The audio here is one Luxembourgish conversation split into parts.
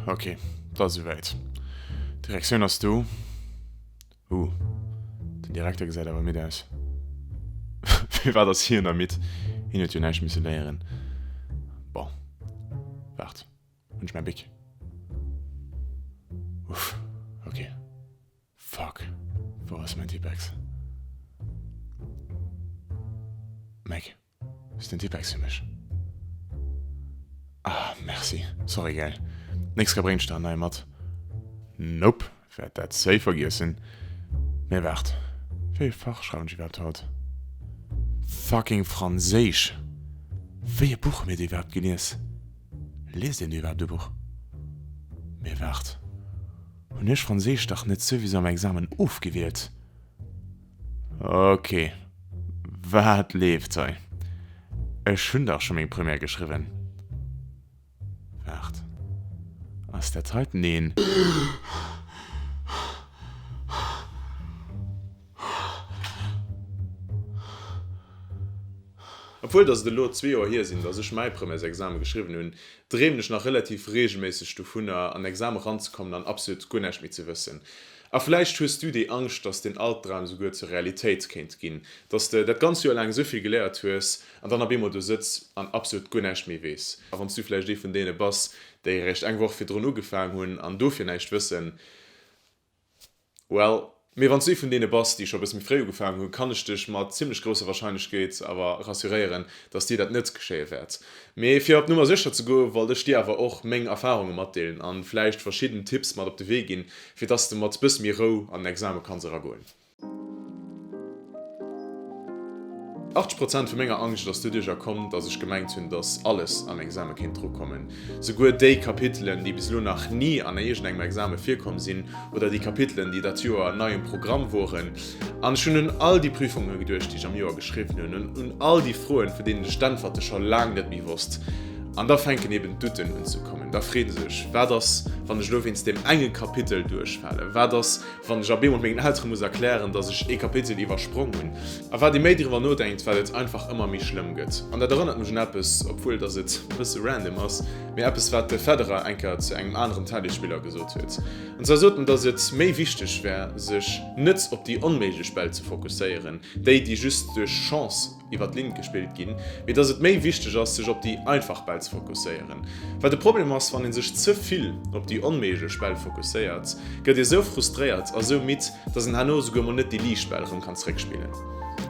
Ok, et ass esouwäit. D'Direktioun ass do. Uh, den Direkter gesäit awer midd aus. Firwat ass hien da midd? Hien huet jo näischt misse léieren. Bon, waart, hunn ech mäi Bic? Uff, ok. Fuck, wou ass mäin Tippex? Meg, hues de en Tippex fir mech? Ah, merci. Sorry, gell. Nächst Kéier bréngen ech der en neie mat. Nope, wäert dat safe vergiessen. Mee waart, wéi ee Fach schreiwen ech iwwerhaapt haut? Fucking Franséisch! Wéi e Buch hu mir do iwwerhaapt gelies? Liest een do iwwerhaapt e Buch? Mee waart, hunn ech Franséisch dach net souwisou am Examen ofgewielt? Ok, wat leeft hei? Ech hunn dach scho meng Première geschriwwen. Waart, ass dat heiten een? Obwuel dass et elo zwee Joer hier sinn, dass ech mäi Premièresexame geschriwwen hunn, dreemen ech nach relativ reegelméisseg dovunner, an Exame ranzekommen an absolut guer näischt méi ze wëssen. A vläicht hues du déi Angscht, dass deen Albdram souguer zur Realitéit kéint ginn, dass de dat ganz Joer laang esou vill geléiert hues an dann op eemol do sëtz an absolut guer näischt méi weess. A wann s du vläicht ee vun deene bass, déi eréischt eng Woch virdrun ugefaang hunn an dofir näischt wëssen, Well, mee wann s du ee vun deene bass, déi scho e bësse méi fréi ugefaangen hunn, kann ech dech mat zimlech grousser Warscheinlechkeet awer rassuréieren, dass dir dat net geschéie wäert. Mee fir op Nummer sécher ze goen, wollt ech dir awer och meng Erfarunge matdeelen an vläicht verschidden Tipps mat op de Wee ginn, fir dass de mat bësse méi Rou an den Exame kanns eragoen. 80 Prozent vu menger Angscht ass doduercher komm, dass ech gemengt hunn, dass alles am Exame kéint drukommen. Souguer déi Kapitelen, déi bis elo nach ni an iergendengem Exame virkomm sinn oder déi Kapitelen, déi dat Joer nei um Programm woren. An ech hunn un all déi Prüfunge geduecht, déi ech am Joer geschriwwen hunn, an un all déi Froen, vun deenen ech d'Äntwerte scho laang net méi wosst. An da fänken eben d'Douten un ze kommen. Da freet ee sech, Wat ass, wann ech elo wéinst deem enge Kapitel duerchfalen? Wat ass, Wann ech ab eemol mengen Eltere muss erklären, dass ech ee Kapitel iwwersprong hunn. A wat ee méi driwwer nodenkt, wat et einfach ëmmer méi schlëmm gëtt. An dat erënnert mech un eppes, obwuel dass et e bësse random ass, mee eppes wat de Federer eng Kéier zu engem aneren Tennisspiller gesot huet. An zwar sot en, dass et méi wichteg wär, sech net op déi onméiglech Bäll ze fokusséieren, déi déi just duerch Chance, iwwer d'Linn gespillt ginn, mee dass et méi wichteg ass, sech op déi einfach Bäll ze fokusséieren. Well de Problem ass, wann ee sech ze vill op déi onméiglech Bäll fokusséiert, gëtt ee sou frustréiert a sou midd, dass een herno esouguer mol net déi liicht Bäll erëm kann zeréckspillen.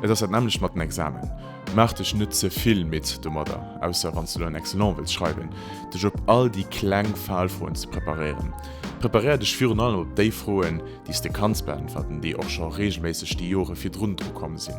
Et ass dat nämmlecht mat den Examen. Maach dech net ze vill midd domadder, ausser wann s de elo en Excellent wëlls schreiwen, dech op all déi kleng Falfroen ze preparéieren. Preparéier dech virun allem op déi Froen, déi s de kanns beäntwerten, déi och scho reegelméisseg déi Jore virdrun dru komm sinn.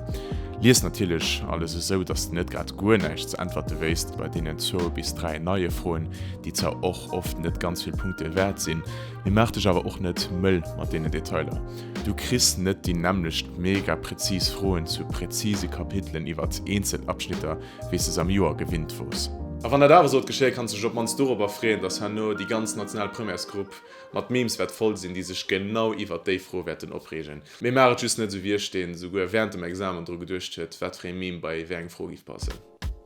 Lies natierlech alles esou, dass de net grad guer näischt ze äntwerte wéisst bei deenen zwou bis 3 neie Froen, déi zwar och oft net ganz vill Punkte wäert sinn, mee maach dech awer och net mëll mat deenen Detailer. Du kriss net déi nämmlecht mega präzis Froen zu präzise Kapitelen iwwert eenzel Abschnitter, wéi s de se am Joer gewinnt wors. A wann dat awer sollt geschéien, kanns de dech op d'mannst dorobber freeën, dass herno déi ganz national Premièresgrupp mat Memes wäert voll sinn, déi sech genau iwwert déi Fro wäerten opreegen. Mee maach et just net esou wéi ech, deen esouguer während dem Examen dru geduecht huet, wat fir ee Meme bei wéi eng Fro giff passen.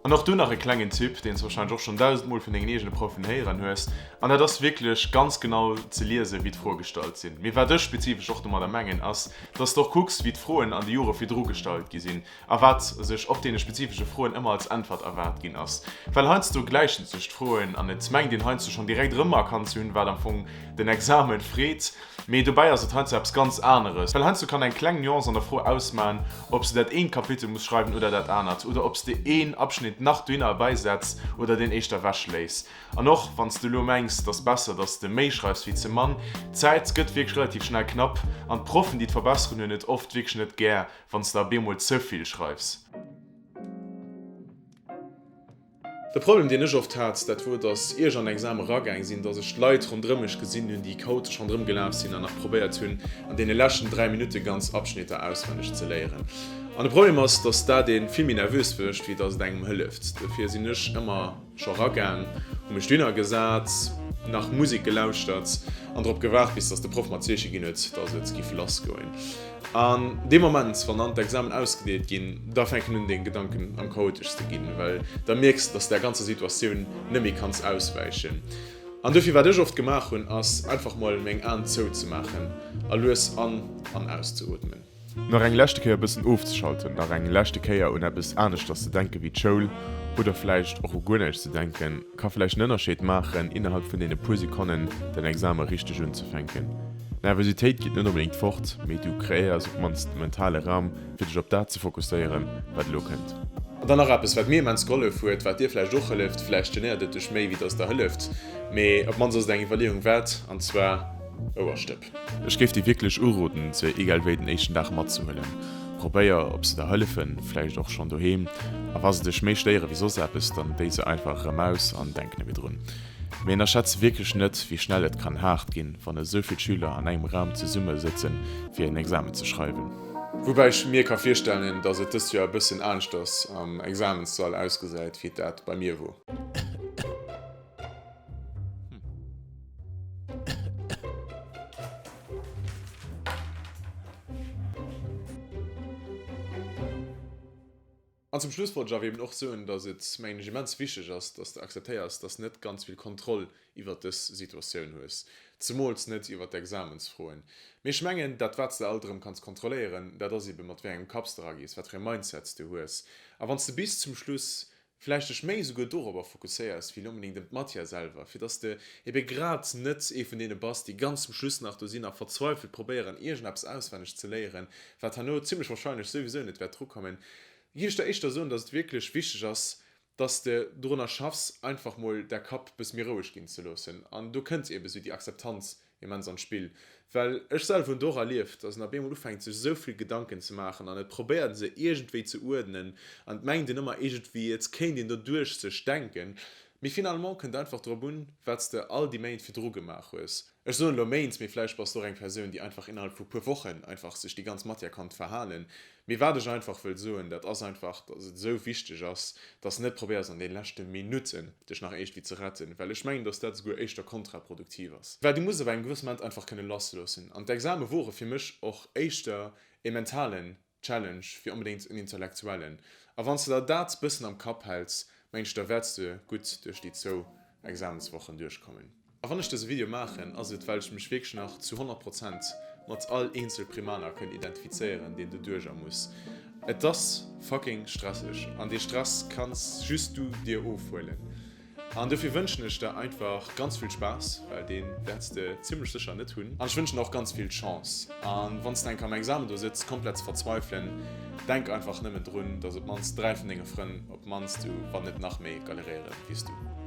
An och do nach e klengen Tipp, deen s warscheinlech och schonn dausendmol vun dengen eegene Proffen héieren hues, an dat ass wierklech ganz genau ze liesen, wéi d'Froe gestallt sinn. Mee wat ech spezifesch och domadder mengen, ass, dass de och kucks, wéi d'Froen an de Jore virdru gestallt gi sinn, A wat sech op deene spezifesche Froen ëmmer als Äntwert erwaart ginn ass. Well heiansdo gläichen sech d'Froen an et mengt een heiansdo schonn direkt erëmerkannt ze hunn, wat am Fong den Examen freet. Mee dobäi ass et heiansdo eppes ganz aneres. Well heiansdo kann eng kleng Nuance an der Fro ausmachen, ob s de dat eent Kapitel muss schreiwen oder dat anert, oder ob s de een Abschnitt nach dohinner erbäisetz oder deen éischter ewechléiss. An och wann s de elo mengs, et ass besser, dass s de méi schreifs wéi ze mann, d'Zäit gëtt wierklech relativ schnell knapp an d'Proffen, déi d'verbesseren, hunn et oft wierklech net gär, Wann s de op eemol ze vill schreifs. De Problem deen ech oft hat, dat wor dass ier ech an Examen eragaang sinn, dass ech d'Leit ronderëm mech gesinn hunn, déi chaotesch ronderëm gelaf sinn an nach probéiert hunn an deene leschten 3 Minutte ganz Abschnitter auswenneg ze léieren. An de Problem ass, dass dat ee vill méi nervös mécht, wéi dass et engem hëlleft. Dofir sinn ech ëmmer. Scho ragaang, hu mech dohinner gesat, nach Musek gelauschtert an drop gewaart, bis dass de Proff mer d'Zeeche ginn huet, dass et giff lass goen. An deem Moment, wann dann d'Examen ausgedeelt ginn, da fänken un deng Gedanken am chaoteschste ginn, well da mierks de, dass de der ganzer Situatioun net méi kanns auswäichen. An dofir, wat ech oft gemaach hunn, ass einfach mol meng Aen zou ze maachen a lues an an auszeootmen. Nach eng leschte Kéier e bëssen ofzeschalten, nach eng leschte Kéier un eppes aneschters ze denke wéi d'Schoul oder vläicht och u guer näischt ze denken, ka vläicht en Ënnerscheed maachen, innerhalb vun deene puer Sekonnen den Exame richteg unzefänken. D'Nervositéit geet net onbedéngt fort, mee du kreéiers op d'mannst e mentale Raum, fir dech op dat ze fokusséieren, wat elo kënnt. An dann nach eppes, wat mir immens gehollef huet, wat dir vläicht och hëlleft, vläicht genéiert et dech méi, wéi dass et der hëlleft, mee op d'mannst ass et eng Iwwerleeung wäert, an zwar Ouerstëpp. Ech géif dir wierklech uroden, se egal wéi den éischten Dag matzehuelen. Probéier, ob se der hëllefen, vläicht och schonn doheem. A wa se dech méi stéiere wéi soss eppes, dann déi se einfach erëm aus an denk net méi drun. Mee ënnerschätz wierklech net, wéi schnell et kann haart ginn, wann esou vill Schüler an engem Raum zesumme sëtzen, fir en Examen ze schreiwen. Woubäi ech mir ka virstellen, dass et dëst Joer e bëssen aneschters am Examenssall ausgesäit, wéi et dat bei mir wor. An zum Schluss wollt ech awer eben och soen, dass et, mengen ech, immens wichteg ass, dass de akzeptéiers, dass net ganz vill Kontroll iwwert dës Situatioun hues, zemools net iwwert d'Examensfroen. Mee ech mengen, dat wat s de alt erëm kanns kontrolléieren, dat ass eben, mat wéi engem Kapp s de eragees, wat fir e Mindset s de hues. A wann s de bis zum Schluss vläicht dech méi esouguer dorobber fokusséiers wéi onbedéngt ëm d'Matière selwer, fir dass de ebe grad net ee vun deene bass, déi ganz zum Schluss nach do sinn a verzweifelt probéieren, iergendeppes auswenneg ze léieren, wat herno zimlech wahrscheinlech souwisou net wäert drukommen, géif ech der éischter soen, dass et wierklech wichteg ass, dass de dorunner schaffs, einfach mol däi Kapp bësse méi roueg ginn ze loossen. An do kënnt ebe sou déi Akzeptanz immens an d'Spill, well ech selwer hunn et och erlieft, dass en op eemol ufänkt sech esou vill Gedanken ze maachen an et probéiert se iergendwéi ze uerdnen an et mengt een ëmmer iergendwéi et kéint een doduerch sech denken, mee finalement kënnt einfach drop un wat s de all déi Méint virdru gemaach hues. Ech soen elo Méint, mee vläicht bass de och eng Persoun déi einfach innerhalb vu puer Wochen einfach sech déi ganz Matière konnt verhalen. Mee wat ech einfach wëll soen, dat ass einfach, dass et esou wichteg ass, dass de net probéiers an de leschte Minutten dech nach iergendwéi ze retten, well ech mengen, dass dat esouguer éischter kontraproduktiv ass. Well du muss op engem gewësse Moment einfach kënne lassloossen. An d'Exame wore fir mech och éischter e mentalen Challenge wéi onbedéngt en intellektuellen. A wann s de der dat bëssen am Kapp häls, mengen ech, da wäerts de gutt duerch déi zwou Examenswochen duerchkommen. A wann ech dëse Video maachen, ass et well ech mech wierklech nach zu 100 Prozent mat all eenzel Primaner kënn identifizéieren, deen doduercher muss. Et ass fucking stresseg an dee Stress kanns just du dir ofhuelen. An dofir wënschen ech der einfach ganz vill Spaass, well dee wäerts de zimmlech sécher net hunn. An ech wënschen der och ganz vill Chance. An wann s de enk am Examen do sëtz, komplett ze verzweifelen, denk einfach nëmmen drun, dass op d'mannst 3 vun denge Frënn op d'mannst esou, wann net nach méi, galeréieren wéi s du.